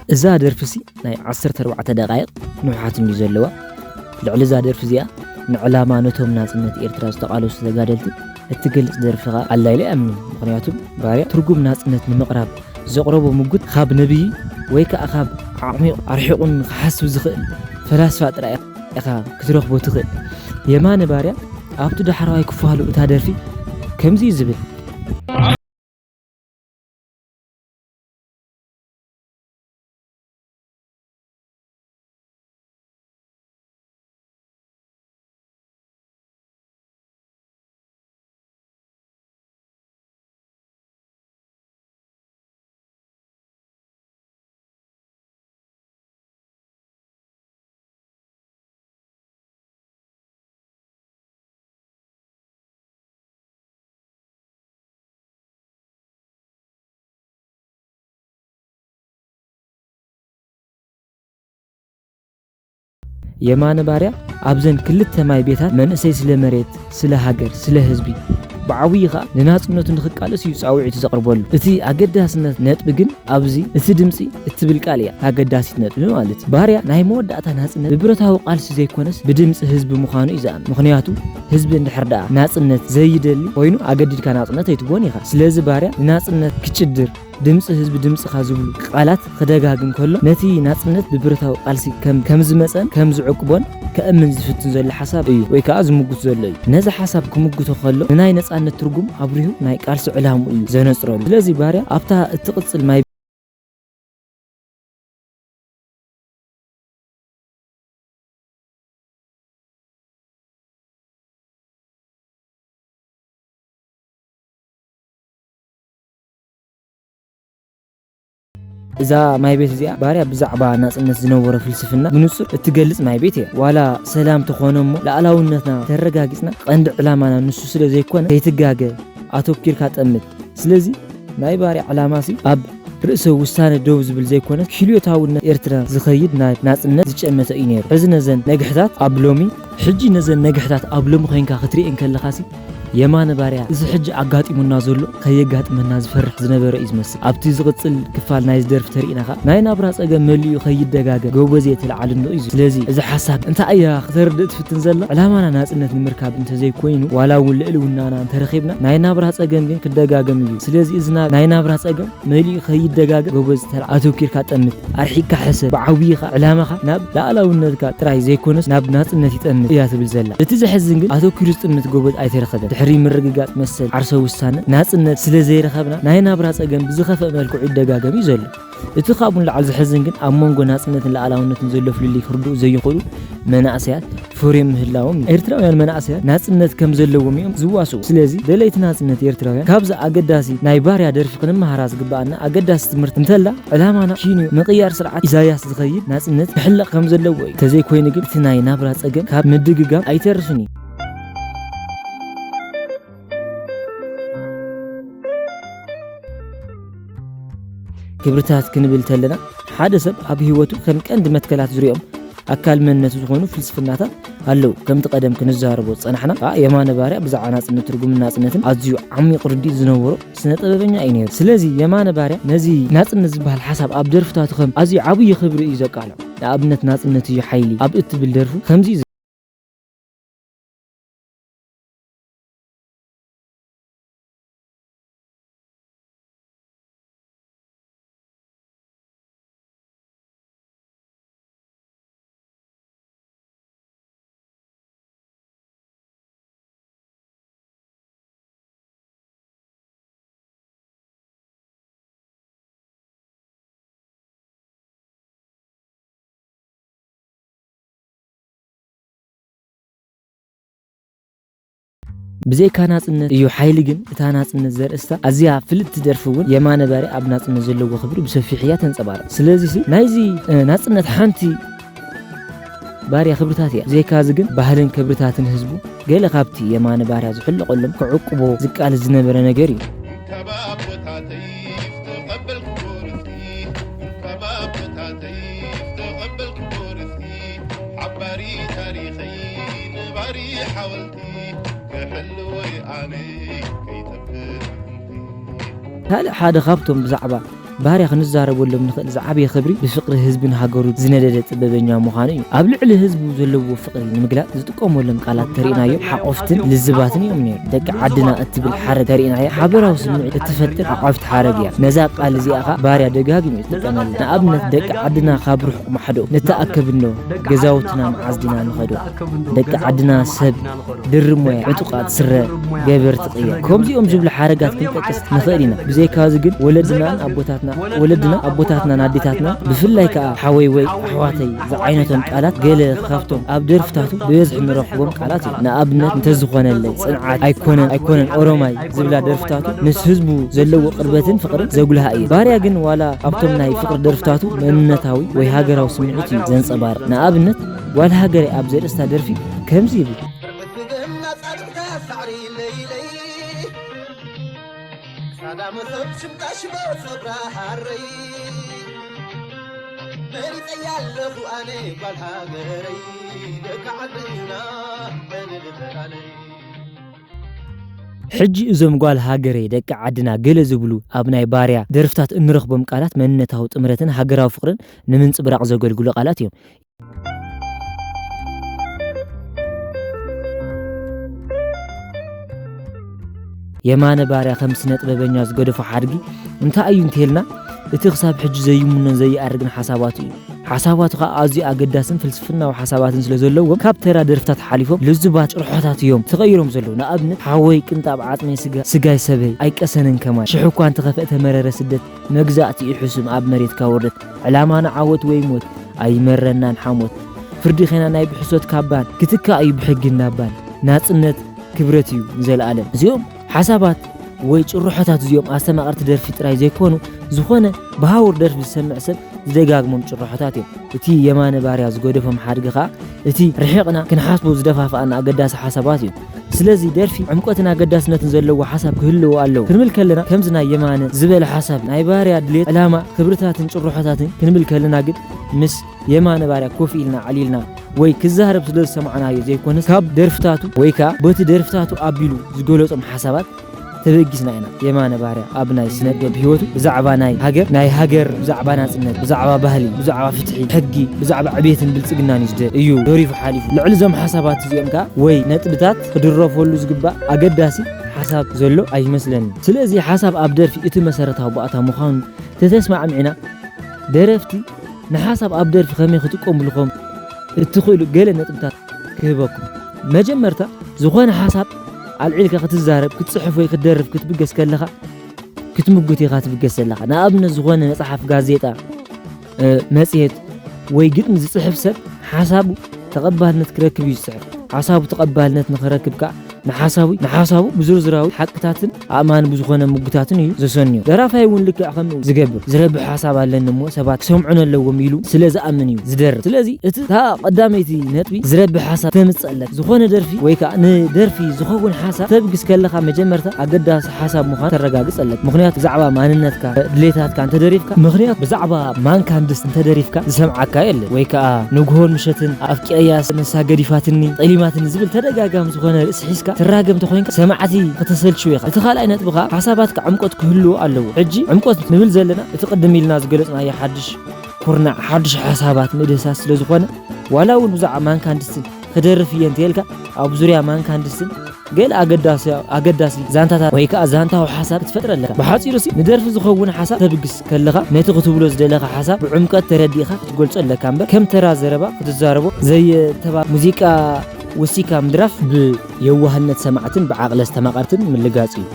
እዛ ደርፊሲ ናይ ዓሰርተ ኣርባዕተ ደቓይቕ ንውሓት እንድዩ ዘለዋ። ልዕሊ እዛ ደርፊ እዚኣ ንዕላማ ነቶም ናጽነት ኤርትራ ዝተቓለሱ ተጋደልቲ እትገልጽ ደርፊ ኸኣ ኣላ ኢለ እኣምን። ምኽንያቱ ባርያ ትርጉም ናጽነት ንምቕራብ ዘቕረቦ ምጉት ካብ ነብዪ ወይ ከኣ ካብ ዓሚቕ ኣርሒቑን ክሓስብ ዝኽእል ፈላስፋ ጥራይ ኢኻ ክትረኽቦ ትኽእል። የማነ ባርያ ኣብቲ ዳሕረዋይ ክፋሉ እታ ደርፊ ከምዚ እዩ ዝብል። የማነ ባርያ ኣብዘን ክልተ ማይ ቤታት መንእሰይ ስለ መሬት፣ ስለ ሃገር፣ ስለ ህዝቢ፣ ብዓብዪ ኸኣ ንናጽነቱ ንኽቃለስ እዩ ጻውዒቱ ዘቕርበሉ። እቲ ኣገዳስነት ነጥቢ ግን ኣብዚ እቲ ድምጺ እትብል ቃል እያ ኣገዳሲት ነጥቢ ማለት እዩ። ባርያ ናይ መወዳእታ ናጽነት ብብረታዊ ቃልሲ ዘይኮነስ ብድምጺ ህዝቢ ምዃኑ እዩ ዝኣምን። ምኽንያቱ ህዝቢ እንድሕር ደኣ ናጽነት ዘይደሊ ኮይኑ ኣገዲድካ ናጽነት ኣይትብዎን ኢኻ። ስለዚ ባርያ ንናጽነት ክጭድር ድምጺ ህዝቢ ድምጽኻ ዝብሉ ቃላት ክደጋግም ከሎ ነቲ ናጽነት ብብረታዊ ቃልሲ ከም ከም ዝመጸን ከም ዝዕቅቦን ከእምን ዝፍትን ዘሎ ሓሳብ እዩ ወይ ከኣ ዝምጉት ዘሎ እዩ። ነዚ ሓሳብ ክምጉቶ ከሎ ንናይ ነጻነት ትርጉም ኣብሪሁ ናይ ቃልሲ ዕላምኡ እዩ ዘነጽረሉ። ስለዚ ባርያ ኣብታ እትቕጽል ማይ እዛ ማይ ቤት እዚኣ ባርያ ብዛዕባ ናጽነት ዝነበሮ ፍልስፍና ብንጹር እትገልጽ ማይ ቤት እያ። ዋላ ሰላም ተኾነ እሞ፣ ሉዓላውነትና ተረጋጊጽና፣ ቀንዲ ዕላማና ንሱ ስለ ዘይኮነ፣ ከይትጋገ ኣተኲርካ ጠምት። ስለዚ ናይ ባርያ ዕላማሲ ኣብ ርእሰ ውሳነ ደው ዝብል ዘይኮነ፣ ክልዮታውነት ኤርትራ ዝኸይድ ናይ ናጽነት ዝጨመተ እዩ ነይሩ። ሕዚ ነዘን ነግሕታት ኣብ ሎሚ፣ ሕጂ ነዘን ነግሕታት ኣብ ሎሚ ኮይንካ ክትርእየን ከለኻሲ፣ የማነ ባርያ፣ እዚ ሕጂ ኣጋጢሙና ዘሎ ከየጋጥመና ዝፈርሕ ዝነበረ እዩ ዝመስል። ኣብቲ ዝቕጽል ክፋል ናይዚ ደርፊ ተሪእና ኸኣ፣ ናይ ናብራ ጸገም መሊኡ ከይደጋገም ጎበዝ እየ ተለዓልኖ እዩ ዝብል። ስለዚ፣ እዚ ሓሳብ እንታይ እያ ክተርድእ ትፍትን ዘላ? ዕላማና ናጽነት ንምርካብ እንተዘይኮይኑ፣ ዋላ እውን ልዕልውናና እንተረኺብና፣ ናይ ናብራ ጸገም ግን ክደጋገም እዩ። ስለዚ፣ እዚ ና-፣ ናይ ናብራ ጸገም መሊኡ ከይደጋገም ጎበዝ ተራ ኣተኪርካ ጠምት፣ ኣርሒቅካ ሕሰብ፣ ብዓብይኻ ዕላማኻ ናብ ላዕላውነትካ ጥራይ ዘይኮነስ ናብ ናጽነት ይጠምት እያ ትብል ዘላ። እቲ ዘሕዝን ግን ኣተኪሩ ዝጥምት ጎበዝ ኣይተረኸበን። ድሕሪ ምርግጋጽ መሰል ዓርሰ ውሳነ ናጽነት ስለ ዘይረኸብና ናይ ናብራ ጸገም ብዝኸፍአ መልክዑ ይደጋገም እዩ ዘሎ። እቲ ካብኡ ንላዕሊ ዘሕዝን ግን ኣብ መንጎ ናጽነትን ላዕላውነትን ዘሎ ፍልልይ ክርድኡ ዘይኽእሉ መናእሰያት ፍርዮም ምህላዎም እዩ። ኤርትራውያን መናእሰያት ናጽነት ከም ዘለዎም እዮም ዝዋስኡ። ስለዚ ደለይቲ ናጽነት ኤርትራውያን ካብዚ ኣገዳሲ ናይ ባርያ ደርፊ ክንመሃራ ዝግብኣና ኣገዳሲ ትምህርቲ እንተላ ዕላማና ኪንዮ ምቕያር ስርዓት ኢሳያስ ዝኸይድ ናጽነት ክሕለቕ ከም ዘለዎ እዩ። እንተዘይኮይኑ ግን እቲ ናይ ናብራ ጸገም ካብ ምድግጋም ኣይተርፍን እዩ። ክብርታት ክንብል ተለና ሓደ ሰብ ኣብ ህይወቱ ከም ቀንዲ መትከላት ዝሪኦም ኣካል መንነቱ ዝኾኑ ፍልስፍናታት ኣለዉ። ከምቲ ቀደም ክንዛረቦ ዝጸናሕና፣ ከኣ የማነ ባርያ ብዛዕባ ናጽነት ትርጉምን ናጽነትን ኣዝዩ ዓሚቕ ርድኢት ዝነበሮ ስነ ጥበበኛ እዩ ነይሩ። ስለዚ የማነ ባርያ ነዚ ናጽነት ዝበሃል ሓሳብ ኣብ ደርፍታቱ ከም ኣዝዩ ዓብዪ ክብሪ እዩ ዘቃልዖ። ንኣብነት ናጽነት እዩ ሓይሊ ኣብ እትብል ደርፉ ከምዚ እዩ ብዘይካ ናጽነት እዩ ሓይሊ ግን እታ ናጽነት ዘርእስታ ኣዝያ ፍልጥቲ ደርፊ እውን የማነ ባርያ ኣብ ናጽነት ዘለዎ ክብሪ ብሰፊሕ እያ ተንጸባርቕ። ስለዚሲ ናይዚ፣ እ፣ ናጽነት ሓንቲ ባርያ ክብርታት እያ። ብዘይካዚ ግን ባህልን ክብርታትን ህዝቡ ገለ ካብቲ የማነ ባርያ ዝሕለቐሎም ክዕቅቦ ዝቃለስ ዝነበረ ነገር እዩ። ካብ ኣቦታተይ ዝተቐበልኩዎ ርስቲ፣ ካብ ኣቦታተይ ዝተቐበልኩዎ ርስቲ፣ ሓባሪ ታሪኸይ ነባሪ ሓወልቲ፣ ክሕልወይ ኣነ ከይጠፍእ ምእንቲ። ካልእ ሓደ ካብቶም ብዛዕባ ባርያ ክንዛረበሎም ንኽእል ዝዓበየ ክብሪ ብፍቕሪ ህዝብን ሃገሩ ዝነደደ ጥበበኛ ምዃኑ እዩ። ኣብ ልዕሊ ህዝቡ ዘለዎ ፍቕሪ ንምግላጽ ዝጥቀመሎም ቃላት ተሪእናዮ ሓቆፍትን ልዝባትን እዮም ነይሩ። ደቂ ዓድና እትብል ሓረግ ተሪእናዮ ሓበራዊ ስምዒት እትፈጥር ሓቋፍቲ ሓረግ እያ። ነዛ ቃል እዚኣ ኸኣ ባርያ ደጋጊሙ ይጥቀመሉ። ንኣብነት ደቂ ዓድና ካብ ርሑቕ ማሕደኡ ንተኣከብ እንዶ ገዛውትና መዓዝ ዲና ንኸዶ? ደቂ ዓድና ሰብ ድርብ ሞያ፣ ዕጡቓት ስረ፣ ገበርቲ ቅያ። ከምዚኦም ዝብሉ ሓረጋት ክንጠቅስ ንኽእል ኢና። ብዘይካዚ ግን ወለድናን ኣቦታትና፣ ወለድና ኣቦታትናን ኣዴታትና ብፍላይ ከኣ ሓወይ ወይ ኣሕዋተይ ዝዓይነቶም ቃላት ገለ ካብቶም ኣብ ደርፍታቱ ብበዝሒ ንረኽቦም ቃላት እዮም። ንኣብነት እንተዝኾነለይ ጽንዓት ኣይኮነን ኣይኮነን ኦሮማይ ዝብላ ደርፍታቱ ምስ ህዝቡ ዘለዎ ቅርበትን ፍቕርን ዘጉልሃ እዩ። ባርያ ግን ዋላ ኣብቶም ናይ ፍቕሪ ደርፍታቱ መንነታዊ ወይ ሃገራዊ ስምዒት እዩ ዘንጸባርቕ። ንኣብነት ጓል ሃገረይ ኣብ ዘርእስታ ደርፊ ከምዚ ይብል። ሕጂ እዞም ጓል ሃገረይ ደቂ ዓድና ገለ ዝብሉ ኣብ ናይ ባርያ ደርፍታት እንረኽቦም ቃላት መንነታዊ ጥምረትን ሃገራዊ ፍቕርን ንምንጽብራቕ ዘገልግሉ ቃላት እዮም። የማነ ባርያ ከም ስነ ጥበበኛ ዝገደፎ ሓድጊ እንታይ እዩ እንተልና፣ እቲ ክሳብ ሕጂ ዘይምኖን ዘይኣርግን ሓሳባቱ እዩ። ሓሳባቱ ኸኣ ኣዝዩ ኣገዳስን ፍልስፍናዊ ሓሳባትን ስለ ዘለዎም፣ ካብ ተራ ደርፍታት ሓሊፎም ልዙባት ጭርሖታት እዮም ተቐይሮም ዘለዉ። ንኣብነት፣ ሓወይ ቅንጣብ ዓጽመይ ስጋ-፣ ስጋይ ሰበይ ኣይቀሰንን ከማይ፣ ሽሕ እኳ እንተኸፍአ ተመረረ ስደት፣ መግዛእቲ እዩ ሕሱም ኣብ መሬትካ ውርደት፣ ዕላማና ዓወት ወይ ሞት፣ ኣይመረናን ሓሞት፣ ፍርዲ ኸና ናይ ብሕሶት ካባን፣ ክትካእ እዩ ብሕጊ እናባን፣ ናጽነት ክብረት እዩ ንዘለኣለም። እዚኦም ሓሳባት ወይ ጭርሖታት እዚኦም ኣስተማቐርቲ ደርፊ ጥራይ ዘይኮኑ፣ ዝኾነ ብሃውር ደርፊ ዝሰምዕ ሰብ ዝደጋግሞም ጭርሖታት እዮም። እቲ የማነ ባርያ ዝገደፎም ሓድጊ ኸኣ፣ እቲ ርሒቕና ክንሓስቦ ዝደፋፍኣና ኣገዳሲ ሓሳባት እዩ። ስለዚ ደርፊ ዕምቆትን ኣገዳስነትን ዘለዎ ሓሳብ ክህልዎ ኣለዎ። ክንብል ከለና፣ ከምዚ ናይ የማነ ዝበለ ሓሳብ፣ ናይ ባርያ ድሌት፣ ዕላማ፣ ክብርታትን ጭርሖታትን ክንብል ከለና ግን፣ ምስ የማነ ባርያ ኮፍ ኢልና ዓሊልና ወይ ክዛረብ ስለ ዝሰማዕናዮ ዘይኮነስ፣ ካብ ደርፍታቱ ወይ ከኣ በቲ ደርፍታቱ ኣቢሉ ዝገለጾም ሓሳባት ተበጊስና ኢና። የማነ ባርያ ኣብ ናይ ስነ ጥበብ ህይወቱ ብዛዕባ ናይ ሃገር፣ ናይ ሃገር፣ ብዛዕባ ናጽነት፣ ብዛዕባ ባህሊ፣ ብዛዕባ ፍትሒ፣ ሕጊ፣ ብዛዕባ ዕቤትን ብልጽግናን እዩ ዝደ-፣ እዩ ደሪፉ ሓሊፉ። ልዕሊ እዞም ሓሳባት እዚኦም ከኣ ወይ ነጥብታት ክድረፈሉ ዝግባእ ኣገዳሲ ሓሳብ ዘሎ ኣይመስለንን። ስለዚ ሓሳብ ኣብ ደርፊ እቲ መሰረታዊ ባእታ ምዃኑ ተተስማዕሚዕና፣ ደረፍቲ ንሓሳብ ኣብ ደርፊ ከመይ ክጥቀምሉ ከም እትኽእሉ ገለ ነጥብታት ክህበኩም። መጀመርታ፣ ዝኾነ ሓሳብ ኣልዒልካ ክትዛረብ፣ ክትጽሕፍ ወይ ክትደርፍ ክትብገስ ከለኻ፣ ክትምጉት ኢኻ ትብገስ ዘለኻ። ንኣብነት፣ ዝኾነ መጽሓፍ፣ ጋዜጣ፣ እ፣ መጽሔት ወይ ግጥሚ ዝጽሕፍ ሰብ ሓሳቡ ተቐባልነት ክረክብ እዩ ዝጽሕፍ። ሓሳቡ ተቐባልነት ንኽረክብ ከኣ ንሓሳቡ፣ ንሓሳቡ ብዝርዝራዊ ሓቅታትን ኣእማኒ ብዝኾነ ምጉታትን እዩ ዘሰንዮ። ደራፋይ እውን ልክዕ ከምኡ ዝገብር። ዝረብሕ ሓሳብ ኣለኒ እሞ ሰባት ክሰምዑን ኣለዎም ኢሉ ስለ ዝኣምን እዩ ዝደርፍ። ስለዚ እቲ፣ እታ ቀዳመይቲ ነጥቢ ዝረብሕ ሓሳብ ተምጽእ ኣለካ። ዝኾነ ደርፊ ወይ ከኣ ንደርፊ ዝኸውን ሓሳብ ተብግስ ከለኻ መጀመርታ ኣገዳሲ ሓሳብ ምዃኑ ተረጋግጽ ኣለካ። ምኽንያቱ ብዛዕባ ማንነትካ፣ ድሌታትካ እንተደሪፍካ፣ ምኽንያቱ ብዛዕባ ማንካን ድስትን እንተደሪፍካ ዝሰምዓካ የለን። ወይ ከኣ ንግሆን ምሸትን ኣፍቂረያ ንሳ ገዲፋትኒ፣ ጠሊማትኒ ዝብል ተደጋጋሚ ዝኾነ ርእሲ ሒዝካ ትራገም እንተኾይንካ ሰማዕቲ ከተሰልችው ኢኻ። እቲ ካልኣይ ነጥቢ ከኣ ሓሳባትካ ዕምቆት ክህልዎ ኣለዎ። ሕጂ ዕምቆት ንብል ዘለና እቲ ቅድም ኢልና ዝገለጽናዮ ሓድሽ ኩርናዕ፣ ሓድሽ ሓሳባት ምድህሳስ ስለ ዝኾነ፣ ዋላ እውን ብዛዕባ ማንካን ድስትን ክደርፍ እየ እንተኢልካ፣ ኣብ ዙርያ ማንካን ድስትን ገለ ኣገዳሲ፣ ኣገዳሲ ዛንታታት ወይ ከኣ ዛንታዊ ሓሳብ ክትፈጥር ኣለካ። ብሓጺሩሲ፣ ንደርፊ ዝኸውን ሓሳብ ተብግስ ከለኻ፣ ነቲ ክትብሎ ዝደለኻ ሓሳብ ብዕምቀት ተረዲእኻ ክትገልጾ ኣለካ እምበር፣ ከም ተራ ዘረባ ክትዛረቦ ዘየተባ-፣ ሙዚቃ ወሲካ ምድራፍ ብየዋህነት ሰማዕትን ብዓቕሊ ኣስተማቐርትን ምልጋጽ እዩ።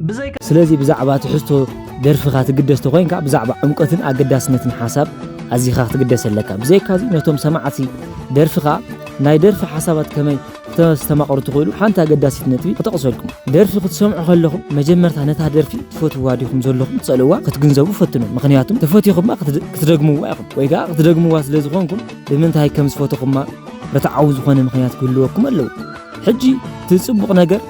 ብዘይካ ስለዚ ብዛዕባ ትሕዝቶ ደርፍኻ ትግደስ ተኾይንካ፣ ብዛዕባ ዕምቆትን ኣገዳስነትን ሓሳብ ኣዚኻ ክትግደስ ኣለካ። ብዘይካዚ ነቶም ሰማዕቲ ደርፍኻ ናይ ደርፊ ሓሳባት ከመይ ክተስተማቕሩ ትኽእሉ ሓንቲ ኣገዳሲት ነጥቢ ክጠቕሰልኩም። ደርፊ ክትሰምዑ ከለኹም መጀመርታ ነታ ደርፊ ትፈትውዋ ዲኹም ዘለኹም ትጸልእዋ ክትግንዘቡ ፈትኑ። ምኽንያቱም ተፈቲኹማ ክትድ-፣ ክትደግምዋ ኢኹም። ወይ ከኣ ክትደግምዋ ስለ ዝኾንኩም ብምንታይ ከም ዝፈተኹማ ርትዓዊ ዝኾነ ምኽንያት ክህልወኩም ኣለዎ። ሕጂ እቲ ጽቡቕ ነገር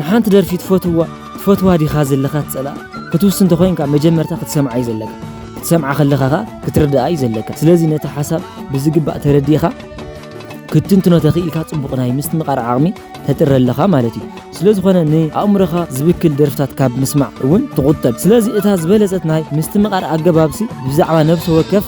ንሓንቲ ደርፊ ትፈትዋ፣ ትፈትዋ ዲኻ ዘለኻ ትጸልኣ ክትውስን እንተኾይንካ መጀመርታ ክትሰምዓ እዩ ዘለካ። ክትሰምዓ ከለኻ ኸኣ ክትርድኣ እዩ ዘለካ። ስለዚ ነቲ ሓሳብ ብዝግባእ ተረዲእኻ ክትትንትኖ ተኽኢልካ ጽቡቕ ናይ ምስትምቓር ዓቕሚ ተጥሪ ኣለኻ ማለት እዩ። ስለ ዝኾነ ንኣእምሮኻ ዝብክል ደርፍታት ካብ ምስማዕ እውን ትቑጠብ። ስለዚ እታ ዝበለጸት ናይ ምስትምቓር ኣገባብሲ ብዛዕባ ነብሲ ወከፍ